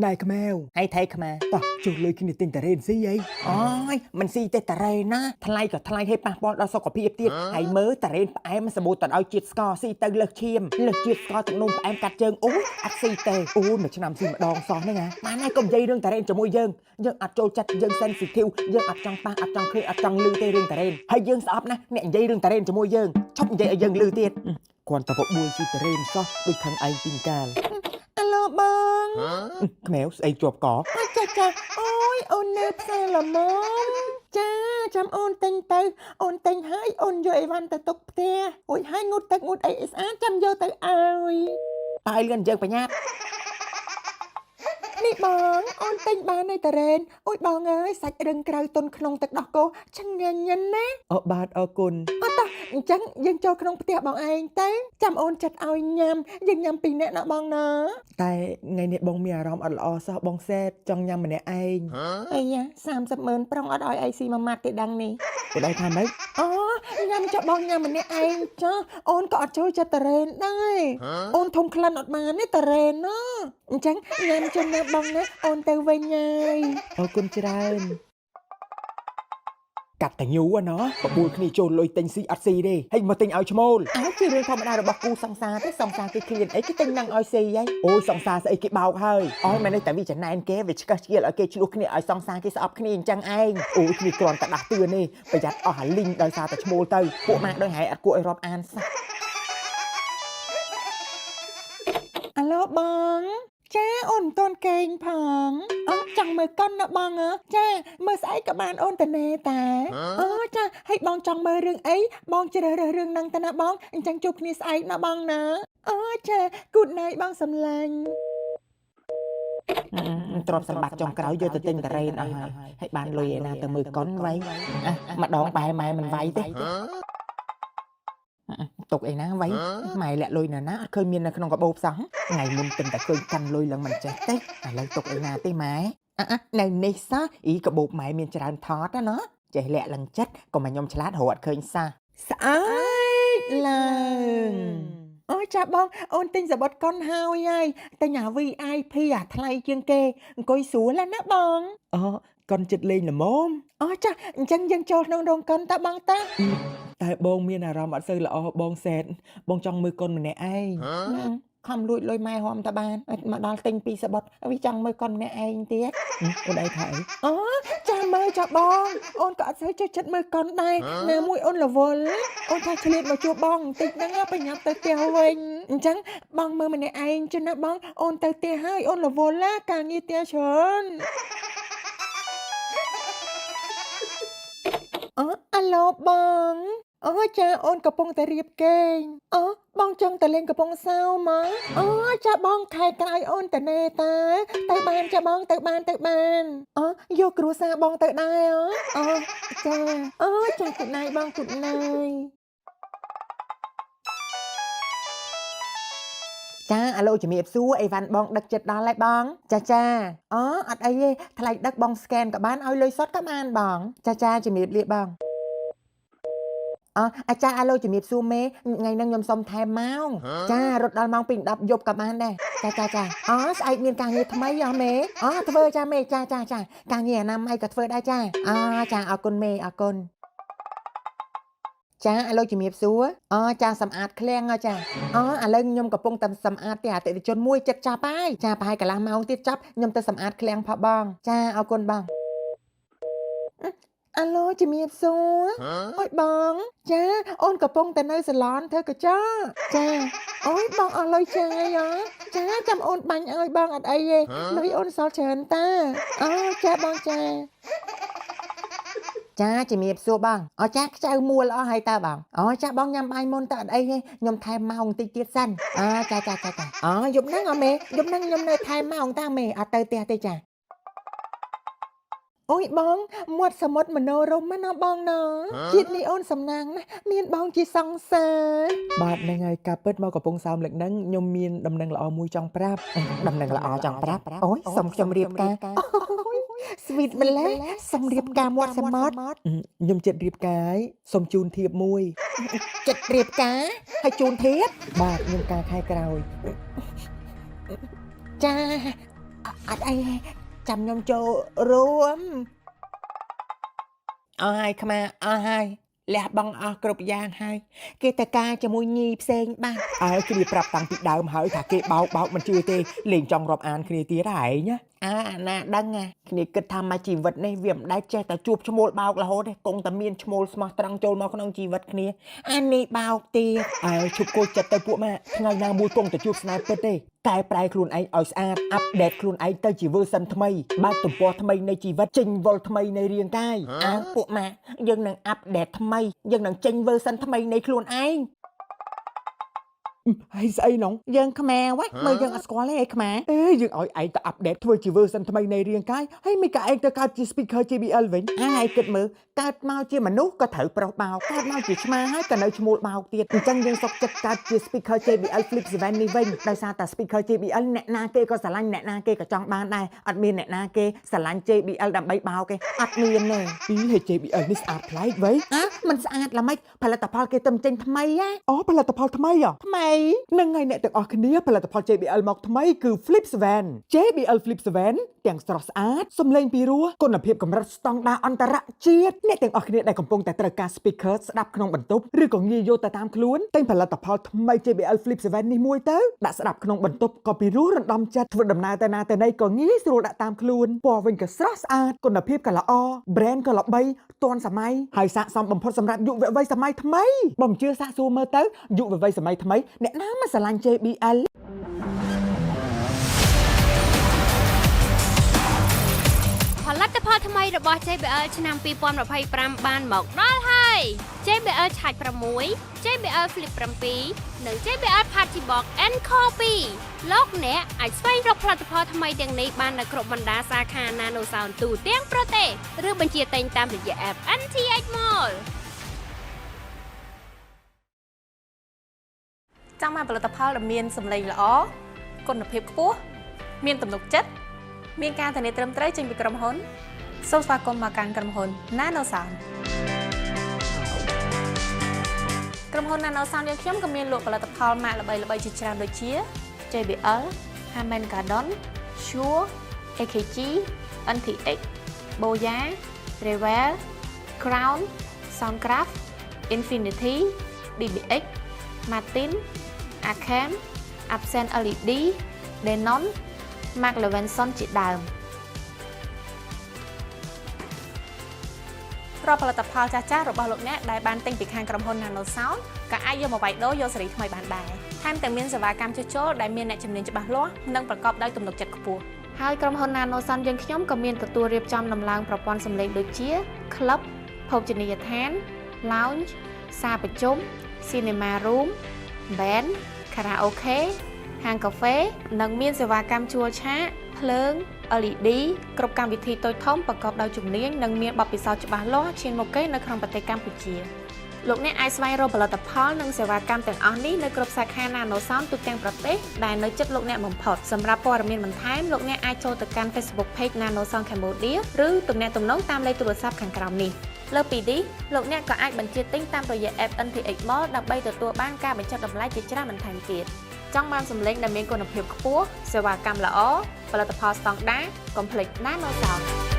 ណែខ្មៅ ហើយថៃខ្មា តោះចុះលុយគ្នាទិញតារ៉េនស៊ីអី អូយមិនស៊ីទេតារ៉េនណាថ្លៃក៏ថ្លៃឲ្យប៉ះពាល់ដល់សុខភាពទៀតហើយមើលតារ៉េនផ្អែមសម្បូរទៅដោយជាតិស្ករស៊ីទៅលើសឈាមលើសជាតិស្ករទាំងនំផ្អែមកាត់ជើងអូយអត់ស៊ីទេ អូយមួយឆ្នាំស៊ីម្ដងសោះហ្នឹងណា បានហើយកុំនិយាយរឿងតារ៉េនជាមួយយើងយើងអត់ចូលចិត្តយើង sensitive យើងអត់ចង់ប៉ះអត់ចង់ឃើញអត់ចង់ឮទេរឿងតារ៉េនហើយយើងស្អប់ណាស់អ្នកនិយាយរឿងតារ៉េនជាមួយយើងឈប់និយាយឲ្យយើងឮទៀត គ្រាន់តែបបួលស៊ីតារ៉េនសោះដូចខាងឯងពីកាល អាឡូបង ខ្មៅស្អីជាប់ក អូយចាចាអូយអូននៅផ្សារល្មមចាចាំអូនទិញទៅអូនទិញហើយអូនយកអីវ៉ាន់ទៅទុកផ្ទះអូយហើយងូតទឹកងូតអីឲ្យស្អាតចាំយកទៅឲ្យតើឲ្យលឿនយើងបញ្ញាប់នេះបងអូនទិញបាននៅតារ៉េនអូយបងអើយសាច់រឹងក្រៅទុនក្នុងទឹកដោះគោឆ្ងាញ់ណាស់ អូបាទអរគុណ អត់តោះអញ្ចឹងយើងចូលក្នុងផ្ទះបងឯងទៅចាំអូនចាត់ឲ្យញ៉ាំយើងញ៉ាំពីរនាក់ណាបងណា តែថ្ងៃនេះបងមានអារម្មណ៍អត់ល្អសោះបងសែតចង់ញ៉ាំម្នាក់ឯង អីយ៉ា30ម៉ឺនប្រុងអត់ឲ្យអីស៊ីមួយម៉ាត់ទេដឹងនេះ អូនឯងថាម៉េច អូញ៉ាំចុះបងញ៉ាំម្នាក់ឯងចុះអូនក៏អត់ចូលចិត្តតារ៉េនដែរអូនធំក្លិនអត់បានទេតារ៉េនណាអញ្ចឹងញ៉ាំជុំណាបងណាអូនទៅវិញហើយ អរគុណច្រើនកាត់តញូណោះបបួលគ្នាចូលលុយទិញស៊ីអត់ស៊ីទេហើយមកទិញឲ្យឈ្មោល អើជារឿងធម្មតារបស់គូសង្សារទេសង្សារគេឃ្លានអីគេទិញនឹងឲ្យស៊ីហើយ អូយសង្សារស្អីគេបោកហើយ អូយមែនទេតែវាចំណែនគេវាឆ្កឹះឆ្កៀលឲ្យគេឆ្លោះគ្នាឲ្យសង្សារគេស្អប់គ្នាអញ្ចឹងឯង អូយគ្នាគ្រាន់តែដាស់តឿនទេប្រយ័ត្នអស់អាលីងដោយសារតែឈ្មោលទៅ ពួកម៉ាក់ដូចហែអត់គួរឲ្យរាប់អានសោះអាឡូបងចាអូនមិនទាន់គេងផងអូចង់មើលកុនណាបងអើចាមើលស្អែកក៏បានអូនតនេតាអូចាហើយបងចង់មើលរឿងអីបងជ្រើសរើសរឿងហ្នឹងតាណាបងអញ្ចឹងជួបគ្នាស្អែកណាបងណាអូចា Good night បងសំឡាញ់ទ្រព្យសម្បត្តិចុងក្រោយយកទៅទិញតារ៉េនអស់ហើយហើយបានលុយឯណាទៅមើលកុនវៃអះម្ដងបែរម៉ែមិនវៃទេ ទុកអីណាវៃម៉ែលាក់លុយនៅណាអត់ឃើញមាននៅក្នុងកាបូបសោះថ្ងៃមុនទិញតែឃើញកាន់លុយឡើងមិនចេះទេឥឡូវទុកអីណាទេម៉ែអ่ะអ่ะនៅនេះសោះអ៊ីកាបូបម៉ែមានច្រើនថតណាណោះចេះលាក់ឡើងចិត្តកុំឲ្យខ្ញុំឆ្លាតរកអត់ឃើញសោះស្អែកឡើងអូយចាបងអូនទិញសបុតកុនហើយហើយទិញអា VIP អាថ្លៃជាងគេអង្គុយស្រួលណាស់ណាបង អូកុនចិត្តលេងល្មម អូចាអញ្ចឹងយើងចូលក្នុងរោងកុនតើបងតា តែបងមានអារម្មណ៍អត់សូវល្អបងសែតបងចង់មើលកុនម្នាក់ឯង ខំលួចលុយម៉ែហមតបានមកដល់ទិញពីសបុតវាចង់មើលកុនម្នាក់ឯងទៀត អូនឯងថាអី អូចាំមើលចាបងអូនក៏អត់សូវចូលចិត្តមើលកុនដែរណាមួយអូនរវល់អូនថាឆ្លៀតមកជួបបងបន្តិចហ្នឹងបញ្ញាប់ទៅផ្ទះវិញអញ្ចឹងបងមើលម្នាក់ឯងចឹងណាបងអូនទៅផ្ទះហើយអូនរវល់ណាការងារផ្ទះច្រើនអូអាឡូបងអូចាអូនកំពុងតែរៀបគេងអូបងចង់ទៅលេងកំពង់សោមមកអូចាបងខែក្រោយអូនតណេតាទៅបានចាបងទៅបានទៅបានអូយកគ្រួសារបងទៅដែរអូចាអូចាគុណណៃបងគុណណៃចាអាឡូជំរាបសួរអីវ៉ាន់បងដឹកចិត្តដល់ហើយបង ចាចាអូអត់អីទេថ្លៃដឹកបងស្កេនក៏បានឲ្យលុយសុទ្ធក៏បានបង ចាចាជំរាបលាបង អអាចារ្យអាឡូជំរាបសួរមេថ្ងៃហ្នឹងខ្ញុំសុំថែមម៉ោងចារត់ដល់ម៉ោង2 10យប់ក៏បានដែរចាចាចាអូស្អែកមានការងារថ្មីអស់មេអូធ្វើចាមេចាចាចាការងារអនាម័យក៏ធ្វើដែរចាអូចាអរគុណមេអរគុណចាអាឡូជំរាបសួរអូចាសម្អាតឃ្លាំងហ៎ចាអូឥឡូវខ្ញុំកំពុងតែសម្អាតផ្ទះអតិថិជនមួយចិត្តចាប់ហើយចាប្រហែលកន្លះម៉ោងទៀតចាប់ខ្ញុំទៅសម្អាតឃ្លាំងផបងចាអរគុណបងអាឡូជំរាបសួរ អូយបង ចាអូនកំពុងតែនៅសាឡនធ្វើកញ្ចក់ចាអូយបងអស់លុយចាយហ៎ចាចាំអូនបាញ់ឲ្យបងអត់អីទេលុយអូនសល់ច្រើនតាអូចាបងចាចាជំរាបសួរបងអូចាខ្ចៅមួលអស់ហើយតើបងអូចាបងញ៉ាំបាយមុនតើអត់អីទេខ្ញុំថែមម៉ោងបន្តិចទៀតសិនអើចាចាចាចាអូយប់ហ្នឹងអមេយប់ហ្នឹងខ្ញុំនៅថែមម៉ោងតាមេអត់ទៅផ្ទះទេចាអូយបងមាត់សមុទ្រមនោរមណាបងណាជាតិនេះអូនសំណាងណាស់មានបងជាសង្សារ បាទហ្នឹងហើយការពិតមកកំពង់សោមលើកហ្នឹងខ្ញុំមានដំណឹងល្អមួយចង់ប្រាប់ ដំណឹងល្អចង់ប្រាប់អូយសុំខ្ញុំរៀបការអូយស្វីតម្លេះសុំរៀបការមាត់សមុទ្រ ខ្ញុំចិត្តរៀបការហើយសុំជូនធៀបមួយ ចិត្តរៀបការហើយជូនធៀប បាទខ្ញុំការខែក្រោយ ចា អត់អីទេចាំខ្ញុំចូលរួមអស់ហើយខ្មាអស់ហើយលះបង់អស់គ្រប់យ៉ាងហើយគេតការជាមួយញីផ្សេងបាត់ អើគ្នាប្រាប់តាំងពីដើមហើយថាគេបោកបោកមិនជឿទេលេងចង់រាប់អានគ្នាទៀតហែងណា អើអាណាដឹងណាគ្នាគិតថាមកជីវិតនេះវាមិនដែលចេះតែជួបឈ្មោលបោករហូតទេគង់តែមានឈ្មោលស្មោះត្រង់ចូលមកក្នុងជីវិតគ្នាអានេះបោកទៀត អើឈប់គោចិត្តទៅពួកម៉ាក់ថ្ងៃណាមួយគង់តែជួបស្នេហ៍ពិតទេកែប្រែខ្លួនឯងឲ្យស្អាត update ខ្លួនឯងទៅជា version ថ្មីបើកទំព័រថ្មីនៃជីវិតចេញវល់ថ្មីនៃរាងកាយ អើពួកម៉ាក់យើងនឹង update ថ្មីយើងនឹងចេញ version ថ្មីនៃខ្លួនឯង ហើយស្អីនង យើងខ្មែរវ៉េមើលយើងអត់ស្គាល់ទេអីខ្មែរ អេយើងឲ្យឯងទៅ update ធ្វើជា version ថ្មីនៃរាងកាយហើយមិនក៏ឯងទៅកើតជា speaker JBL វិញ អើហើយគិតមើលកើតមកជាមនុស្សក៏ត្រូវប្រុសបោកកើតមកជាឆ្មាហើយក៏នៅឈ្មោលបោកទៀតអញ្ចឹងយើងសុខចិត្តកើតជា speaker JBL Flip 7នេះវិញដោយសារតែ speaker JBL អ្នកណាគេក៏ស្រឡាញ់អ្នកណាគេក៏ចង់បានដែរអត់មានអ្នកណាគេស្រឡាញ់ JBL ដើម្បីបោកទេអត់មានទេ ពីហើយ JBL នេះស្អាតប្លែកវ៉ៃ អើมันស្អាតល្មិចផលិតផលគេទៅចេញថ្មីហ៎ អូផលិតផលថ្មីហ៎ ថ្មី នឹងហើយអ្នកទាំងអស់គ្នាផលិតផល JBL មកថ្មីគឺ Flip 7 JBL Flip 7ទាំងស្រស់ស្អាតសំឡេងពីរោះគុណភាពកម្រិតស្តង់ដារអន្តរជាតិអ្នកទាំងអស់គ្នាដែលកំពុងតែត្រូវការ speaker ស្ដាប់ក្នុងបន្ទប់ឬក៏ងាយយកទៅតាមខ្លួនទិញផលិតផលថ្មី JBL Flip 7នេះមួយទៅដាក់ស្ដាប់ក្នុងបន្ទប់ក៏ពីរោះរំដំចិត្តធ្វើដំណើរទៅណាទៅណីក៏ងាយស្រួលដាក់តាមខ្លួនពណ៌វិញក៏ស្រស់ស្អាតគុណភាពក៏ល្អ brand ក៏ល្បីទាន់សម័យហើយស័ក្តិសមបំផុតសម្រាប់យុវវ័យសម័យថ្មីបើមិនជឿសាកសួរមើលទៅយុវវ័យសម័យថ្មីអ្នកណាមកស្រឡាញ់ JBL ផលិតផលថ្មីរបស់ JBL ឆ្នាំ2025បានមកដល់ហើយ JBL Charge 6 JBL Flip 7និង JBL Party Box Encore 2លោកអ្នកអាចស្វែងរកផលិតផលថ្មីទាំងនេះបាននៅគ្រប់បណ្ដាសាខា Nano Sound ទូទាំងប្រទេសឬបញ្ជាទិញតាមរយៈ app NTH Mall ចង់បានផលិតផលដែលមានសម្លេងល្អគុណភាពខ្ពស់មានទំនុកចិត្តមានការធានាត្រឹមត្រូវចេញពីក្រុមហ៊ុនសូមស្វាគមន៍មកកាន់ក្រុមហ៊ុន Nano Sound ក្រុមហ៊ុន Nano Sound យើងខ្ញុំក៏មានលក់ផលិតផលម៉ាកល្បីៗជាច្រើនដូចជា JBL, Harman Kardon, Shure, AKG, NTX, Boya, Revel, Crown, Soundcraft, Infinity, DBX, Martin, Arkham, Absent LED, Denon, Mark Levinson ជាដើមរាល់ផលិតផលចាស់ៗរបស់លោកអ្នកដែលបានទិញពីខាងក្រុមហ៊ុន Nano Sound ក៏អាចយកមកវាយដូរយកសេរីថ្មីបានដែរថែមទាំងមានសេវាកម្មជួសជុលដែលមានអ្នកជំនាញច្បាស់លាស់និងប្រកបដោយទំនុកចិត្តខ្ពស់ហើយក្រុមហ៊ុន Nano Sound យើងខ្ញុំក៏មានទទួលរៀបចំដំឡើងប្រព័ន្ធសំឡេងដូចជា Club ភោជនីយដ្ឋាន Lounge សាលប្រជុំ Cinema Room Band Karaoke ហាងកាហ្វេនិងមានសេវាកម្មជួលឆាកភ្លើង LED គ្រប់កម្មវិធីតូចធំប្រកបដោយជំនាញនិងមានបទពិសោធន៍ច្បាស់លាស់ឈានមុខគេនៅក្នុងប្រទេសកម្ពុជាលោកអ្នកអាចស្វែងរកផលិតផលនិងសេវាកម្មទាំងអស់នេះនៅគ្រប់សាខា Nano Sound ទូទាំងប្រទេសដែលនៅជិតលោកអ្នកបំផុតសម្រាប់ព័ត៌មានបន្ថែមលោកអ្នកអាចចូលទៅកាន់ Facebook Page Nano Sound Cambodia ឬទំនាក់ទំនងតាមលេខទូរស័ព្ទខាងក្រោមនេះលើសពីនេះលោកអ្នកក៏អាចបញ្ជាទិញតាមរយៈ app NTX Mall ដើម្បីទទួលបានការបញ្ចុះតម្លៃជាច្រើនបន្ថែមទៀតចង់បានសំឡេងដែលមានគុណភាពខ្ពស់សេវាកម្មល្អផលិតផលស្តង់ដារកុំភ្លេច Nano Sound។